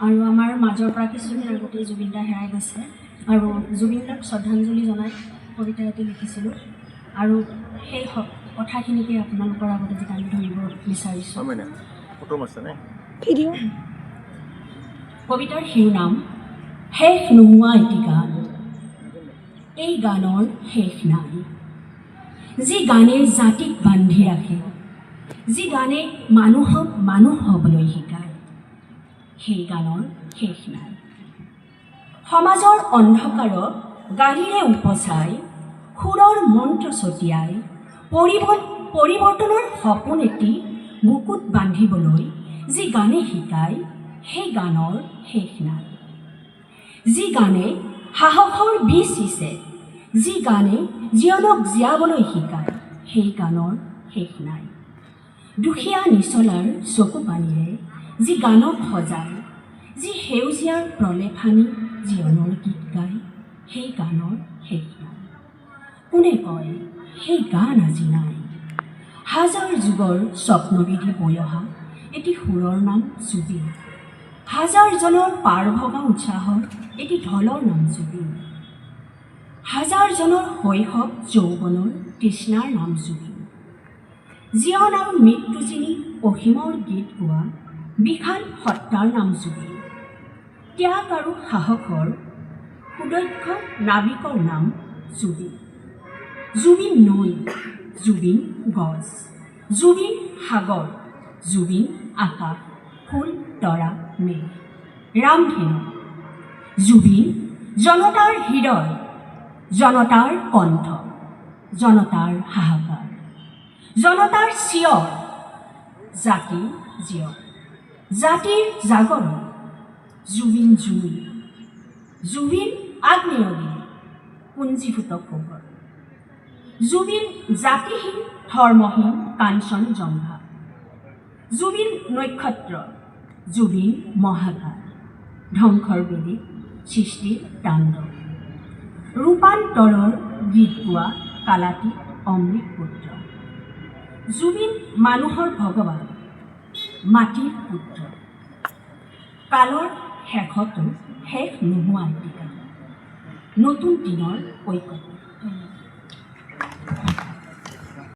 আৰু আমাৰ মাজৰ পৰা কিছুদিন আগতেই জুবিন দা হেৰাই গৈছে আৰু জুবিন দাক শ্ৰদ্ধাঞ্জলি জনাই কবিতা এটি লিখিছিলোঁ আৰু সেই কথাখিনিকে আপোনালোকৰ আগত আজি দাঙি ধৰিব বিচাৰিছোঁ। ফটো মাৰছে নে? ভিডিঅ'। কবিতাৰ শিৰোনাম শেষ নোহোৱা এটি গান। এই গানৰ শেষ নাই। যি গানে জাতিক বান্ধি ৰাখে, যি গানে মানুহক মানুহ হ'বলৈ শিকায়, সেই গানৰ শেষ নাই। সমাজৰ অন্ধকাৰক গানেৰে উপচাই, সুৰৰ মন্ত্ৰ ছটিয়াই পৰিৱৰ্তনৰ সপোন এটি বুকুত বান্ধিবলৈ যি গানে শিকায়, সেই গানৰ শেষ নাই। যি গানে সাহসৰ বীজ সিঁচে, যি গানে জীৱনক জীয়াবলৈ শিকায়, সেই গানৰ শেষ নাই। দুখীয়া নিচলাৰ চকু পানীৰে যি গানক সজায়, যি সেউজীয়াৰ প্ৰলেপ সানি জীৱনৰ গীত গায়, সেই গানৰ শেষ নাই। কোনে কয় সেই গান আজি নাই? হাজাৰ যুগৰ স্বপ্নবিধি বৈ অহা এটি সুৰৰ নাম জুবিন। হাজাৰজনৰ পাৰ ভগা উৎসাহৰ এটি ঢলৰ নাম জুবিন। হাজাৰজনৰ শৈশৱ যৌৱনৰ তৃষ্ণাৰ নাম জুবিন। জীৱন আৰু মৃত্যু জিনি অসীমৰ গীত গোৱা বিশাল সত্তাৰ নাম জুবিন। ত্যাগ আৰু সাহসৰ সুদক্ষ নাবিকৰ নাম জুবিন। জুবিন নৈ, জুবিন গছ, জুবিন সাগৰ, জুবিন আকাশ, ফুল, তৰা, মেঘ, ৰামধেনু। জুবিন জনতাৰ হৃদয়, জনতাৰ কণ্ঠ, জনতাৰ হাহাকাৰ, জনতাৰ চিঞৰ, জাতিৰ জীয়ৰ, জাতিৰ জাগৰণ। জুবিন জুই, জুবিন আগ্নেয়গিৰি, পুঞ্জীভূত ক্ষোভৰ। জুবিন জাতিহীন, ধৰ্মহীন কাঞ্চনজংঘা। জুবিন নক্ষত্ৰ, জুবিন মহাকাল, ধ্বংসৰ বেদীত সৃষ্টিৰ তাণ্ডৱ, ৰূপান্তৰৰ গীত গোৱা কালাতীত অমৃত পুত্ৰ। জুবিন মানুহৰ ভগৱান, মাটিৰ পুত্ৰ, কালৰ শেষতো শেষ নোহোৱা এটি গান, নতুন দিনৰ ঐকতান।